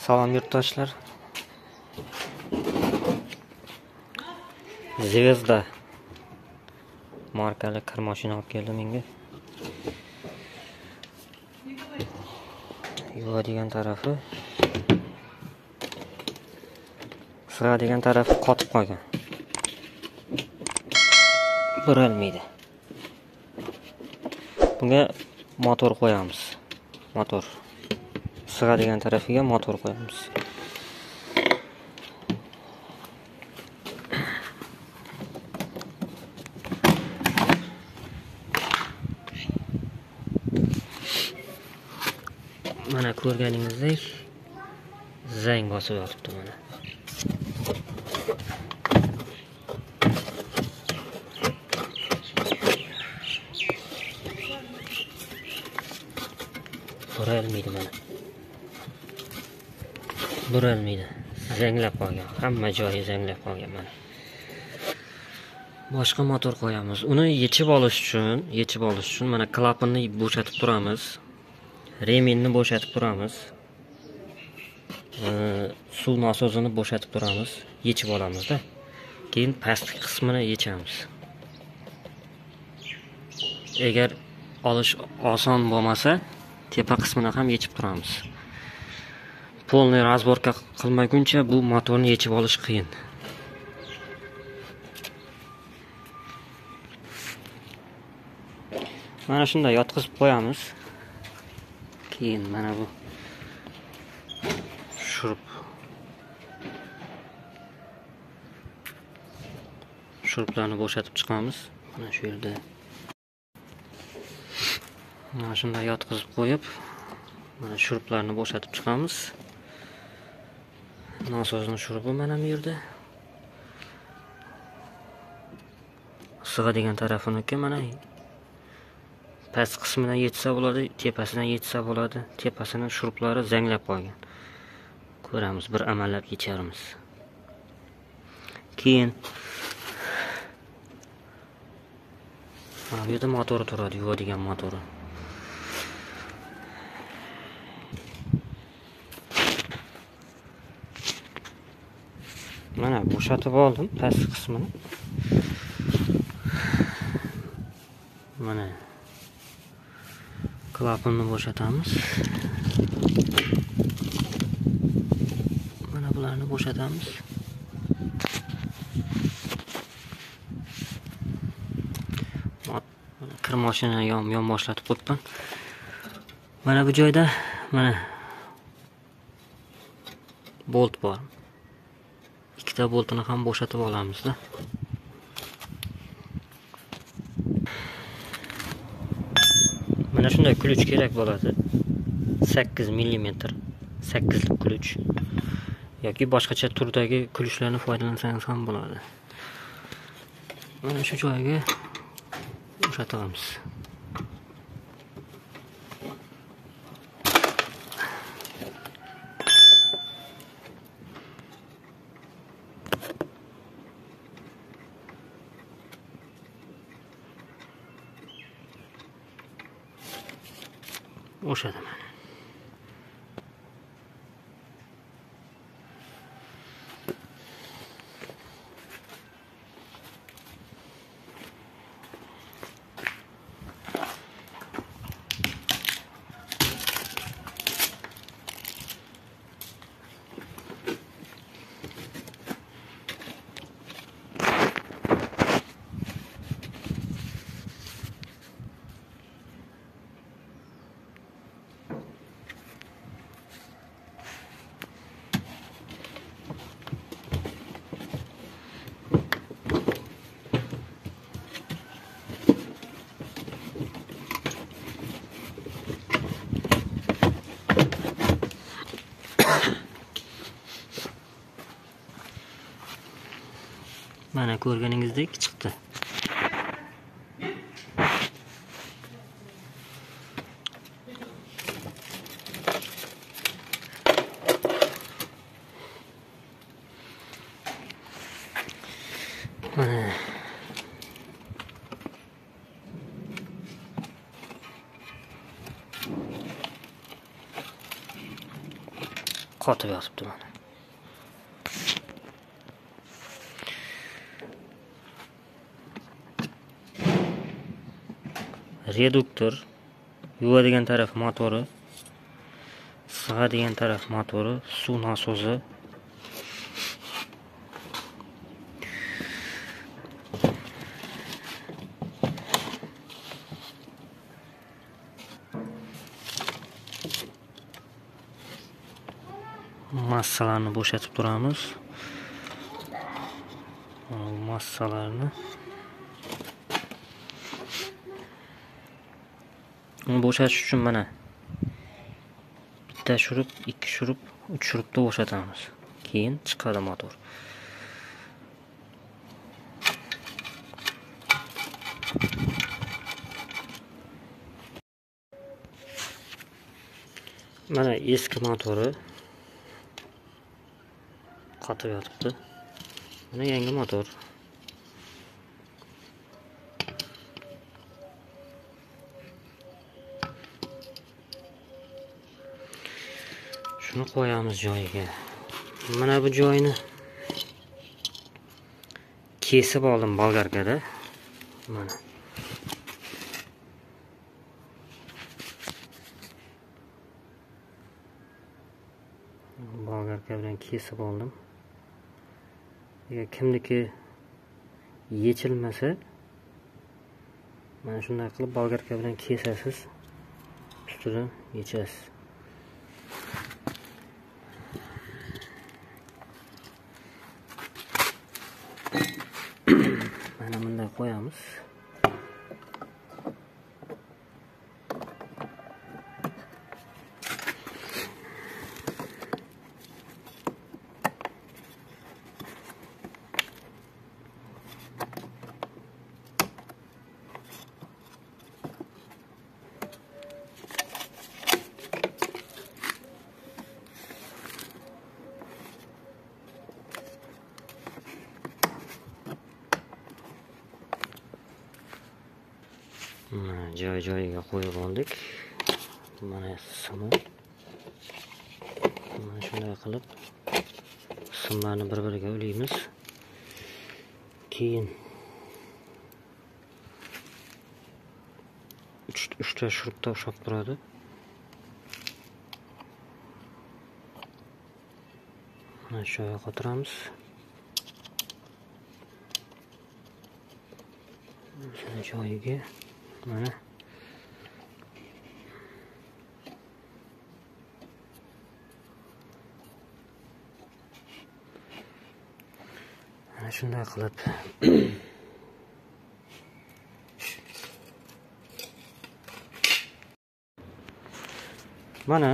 Salom yurtdoshlar. Zvezda markali kir mashina olib keldim menga. Yuvadigan tarafi, sig'adigan tarafi qotib qolgan. Buralmaydi. Bunga motor qo'yamiz. Motor. Sig'adigan tarafiga motor qo'yamiz. Mana ko'rganingizdek zang bosib yotibdi mana. Buralmaydi mana. Buralmaydi. Zanglab qolgan. Hamma joyi zanglab qolgan mana. Boshqa motor qo'yamiz. Uni yechib olish uchun, mana klapanni bo'shatib turamiz. Reminni bo'shatib turamiz. Suv nasosini bo'shatib turamiz. Yechib olamizda. Keyin pastki qismini yechamiz. Agar olish oson bo'lmasa, tepa qismini ham yechib turamiz. Polniy razborka qilmaguncha bu motorni yechib olish qiyin. Mana shunday yotqizib qo'yamiz. Keyin mana bu shuruplarni bo'shatib chiqamiz. Mana shu yerda mana shunday yotqizib qo'yib, mana shuruplarni bo'shatib chiqamiz. Nasosning shurupi mana bu yerda. Sig'adigan tarafiniki mana past qismidan yetsa bo'ladi, tepasidan yetsa bo'ladi. Tepasining shuruplari zanglab qolgan. Ko'ramiz, bir amallab yecharmiz. Keyin mana bu yerda motori turadi, yuvadigan motori. Mana bo'shatib oldim past qismini. Mana klapanni bo'shatamiz. Mana bularni bo'shatamiz. Kir mashinani yon boshlatib qo'yibman. Mana bu joyda mana bolt bor. Ikkita boltini ham bo'shatib olamizda. Mana shunday ключ kerak bo'ladi. 8 mm 8lik ключ yoki boshqacha turdagi ключlarni foydalansangiz ham bo'ladi. Mana shu joyga bo'shatamiz. O'shadi mana. Mana ko'rganingizdek chiqdi. Mana Qotib yotibdi mana. Reduktor, yuvadigan taraf motori, sig'adigan taraf motori, suv nasosi. Massalarni bo'shatib turamiz. Massalarni uni bo'shatish uchun mana bitta shurup, ikki shurup, uch shurupda bo'shatamiz. Keyin chiqadi motor. Mana eski motori qotib yotibdi. Mana yangi motor. Shuni qo'yamiz joyiga. Mana bu joyini kesib oldim bolgarkada. Mana. Bolgarka bilan kesib oldim. Agar kimniki yechilmasa, mana shunday qilib bolgarka bilan kesasiz, ustidan yechasiz. Mana bunday qo'yamiz. Mana joy-joyiga qo'yib oldik. Mana simi. Mana shunday qilib simlarni bir-biriga ulaymiz. Keyin uchta shurupda ushlab turadi. Mana shu joyga qotiramiz. Shuni joyiga mana shunday qilib mana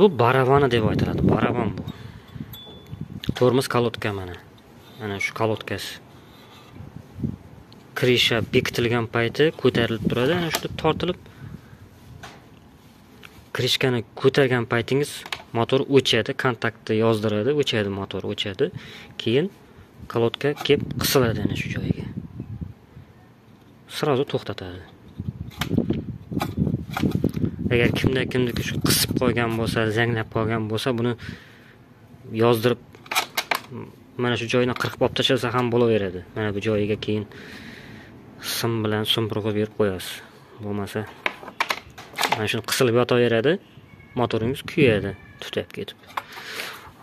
bu baravani deb aytiladi. Baravan bu. Tormoz kolodka mana. Mana shu kolodkasi. Krisha bekitilgan payti ko'tarilib turadi. Ana shu tortilib krishkani ko'targan paytingiz motor o'chadi, kontaktni yozdiradi, o'chadi, motor o'chadi. Keyin kolodka kelib qisiladi ana shu joyiga. Sirazu to'xtatadi. Agar kimda kimniki shu qisib qo'ygan bo'lsa, zanglab qolgan bo'lsa, buni yozdirib mana shu joyini qirqib olib tashlasa ham bo'laveradi. Mana bu joyiga keyin sim bilan sumpurg'i berib qo'yasiz. Bo'lmasa mana shuni qisilib yotaveradi, motoringiz kuyadi, tutab ketib.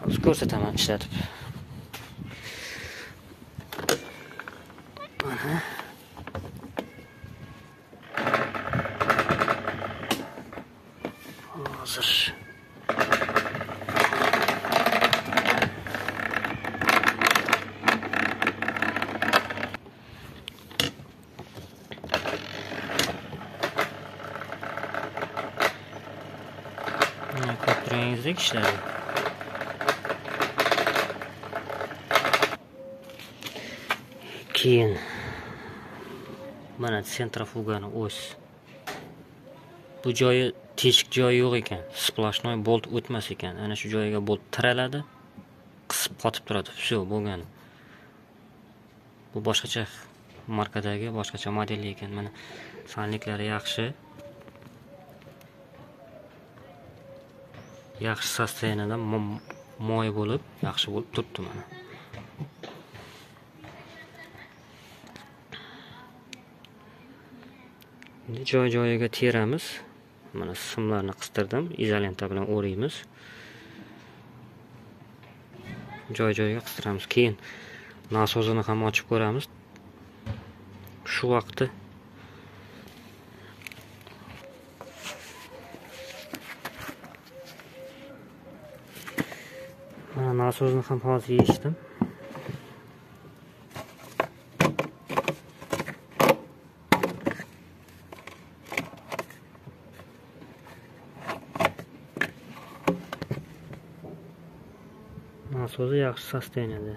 Hozir ko'rsataman ishlatib. Mana hozir ko'rib ishladi. Keyin mana sentrifugani o'z. Bu joyi teshik joyi yo'q ekan. Splashnoy bolt o'tmas ekan. Ana shu joyiga bolt tiraladi, qisib qotib turadi. Vsyo, bo'lgani. Bu boshqacha markadagi, boshqacha modelli ekan. Mana sanliklari yaxshi. Yaxshi sostoyaniyada moy bo'lib, yaxshi bo'lib turibdi mana. Endi joy-joyiga teramiz. Mana simlarni qistirdim, izolenta bilan o'raymiz. Joy-joyiga qistiramiz. Keyin nasozini ham ochib ko'ramiz. Shu vaqtda mana nasozni ham hozir yechdim. Nasozi yaxshi sostoyaniyada.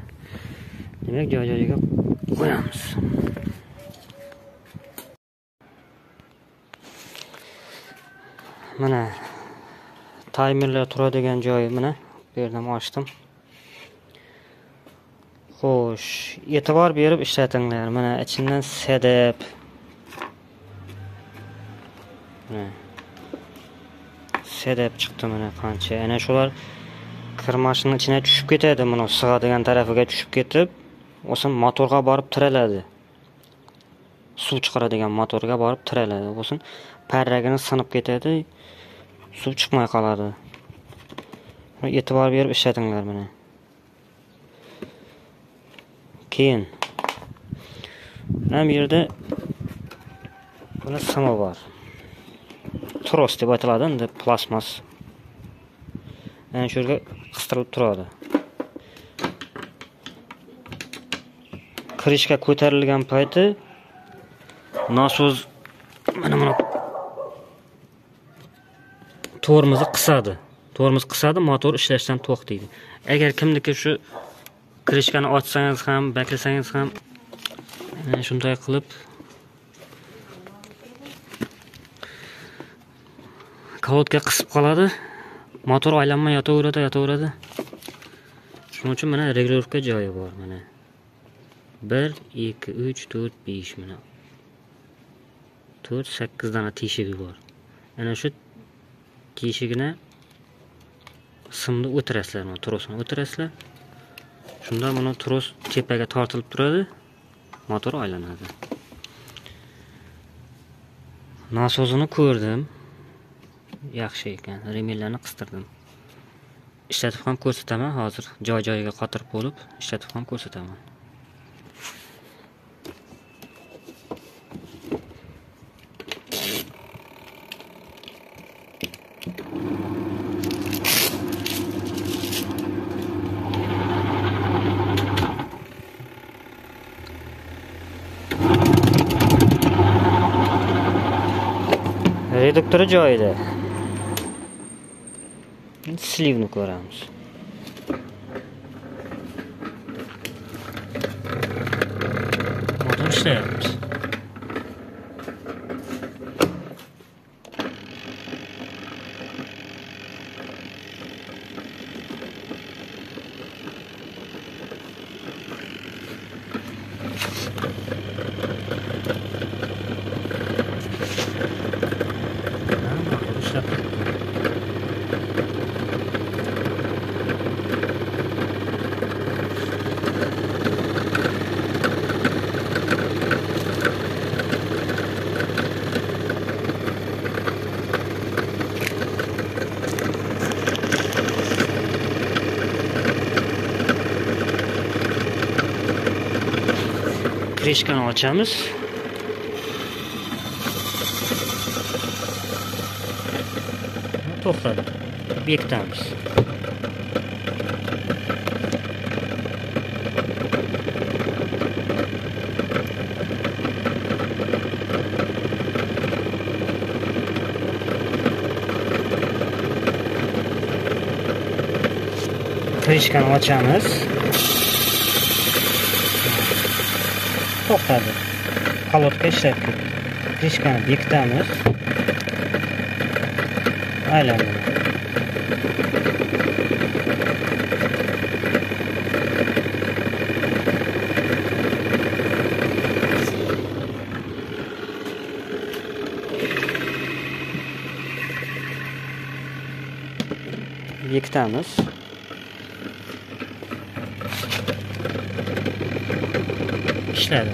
Demak, joy-joyiga qo'yamiz. Mana taymerlar turadigan joyi mana bu yerdan ochdim. Xo'sh, e'tibor berib ishlatinglar. Mana ichidan sedap. Mana sedap chiqdi mana qancha. Ana shular kirmashning ichine tushib ketadi, buni sig'adigan tarafiga tushib ketib, o'sha motorga borib tiraladi. Suv chiqaradigan motorga borib tiraladi. O'sha parragini sinib ketadi, suv chiqmay qoladi. E'tibor berib ishlatinglar mana. Keyin mana bu yerda buni simi bor. Tros deb aytiladi, endi plastmas. Ana shu yerga qistirilib turadi. Krishka ko'tarilgan payti nasoz mana buni tormozni qisadi. Tormoz qisadi, motor ishlashdan to'xtaydi. Agar kimniki shu krishkani ochsangiz ham, baklasangiz ham shunday qilib kolodka qisib qoladi. Motor aylanmay yotaveradi, yotaveradi. Shuning uchun mana regulirovka joyi bor mana. 1 2 3 4 5 mana. 4 8 dona teshigi bor. Ana shu teshigini simni o'tirasizlar, mana trosini o'tirasizlar. Shunda buni tros tepaga tortilib turadi, motor aylanadi. Nasozini ko'rdim. Yaxshi ekan. Remellarni qistirdim. Ishlatib ham ko'rsataman hozir. Joy-joyiga qotirib bo'lib, ishlatib ham ko'rsataman. Reduktori joyida. Slivni ko'ramiz. Motor ishlayapti. Motor ishlab turibdi. Krishkani ochamiz. To'xtadi. Bekitamiz. Krishkani ochamiz. To'xtadi. Kolodka ishlab ketdi. Krishkani bekitamiz. Aylandi. Bekitamiz. Ishladi.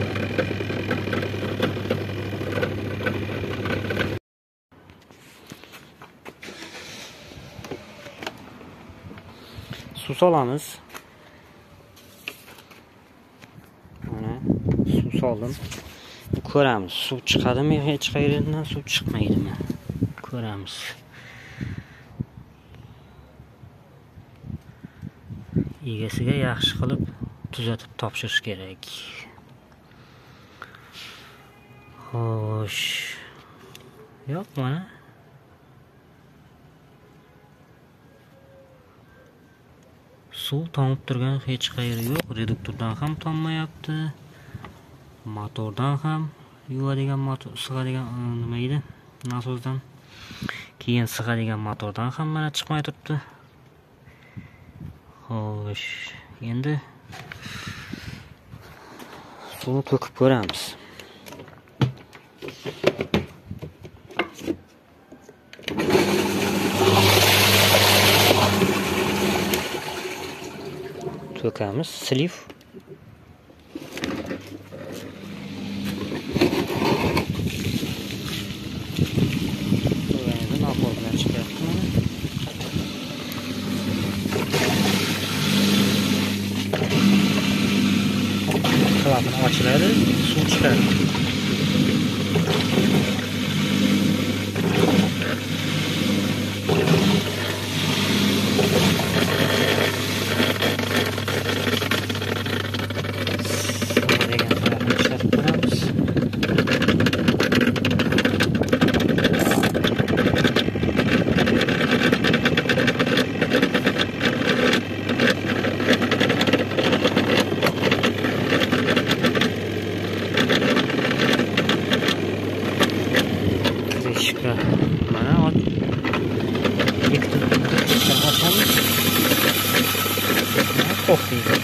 Suv solamiz. Mana suv soldim. Ko'ramiz, suv chiqadimi, hech qayerdan suv chiqmaydimi? Ko'ramiz. Egasiga yaxshi qilib tuzatib topshirish kerak. Xo'sh. Yo'q, mana. Suv tomib turgan hech qayeri yo'q. Reduktordan ham tommayapti. Motordan ham yuvadigan motor, sig'adigan nima edi? Nasosdan. Keyin sig'adigan motordan ham mana chiqmay turibdi. Xo'sh, endi suvni to'kib ko'ramiz. To'kamiz, slif. Napor bilan chiqyapti mana. Klapan ochiladi, suv chiqadi. Degan tarafini ishlatib ko'ramiz. Krishka mana ochamiz. To'xtaydi.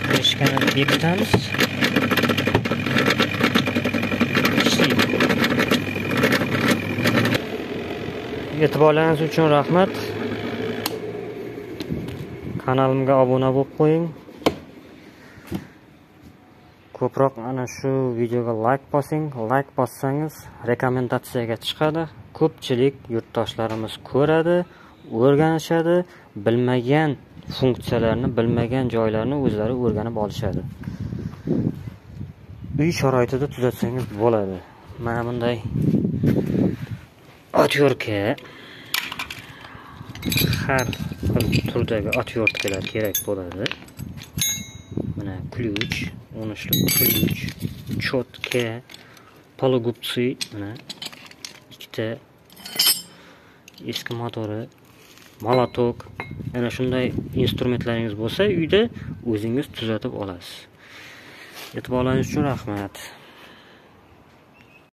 Krishkani bekitamiz. Ishlaydi. E'tiborlaringiz uchun rahmat. Kanalimga obuna bo'lib qo'ying. Ko'proq ana shu videoga like bosing. Like bossangiz rekomendatsiyaga chiqadi. Ko'pchilik yurtdoshlarimiz ko'radi, o'rganishadi, bilmagan funksiyalarni, bilmagan joylarni o'zlari o'rganib olishadi. Uy sharoitida tuzatsangiz bo'ladi. Mana bunday otyorka, har xil turdagi otyorkalar kerak bo'ladi. Mana ключ, 13lik ключ, chotka, pologubtsi, mana ikkita eski motori, molotok. Ana shunday instrumentlaringiz bo'lsa, uyda o'zingiz tuzatib olasiz. E'tiborlaringiz uchun rahmat.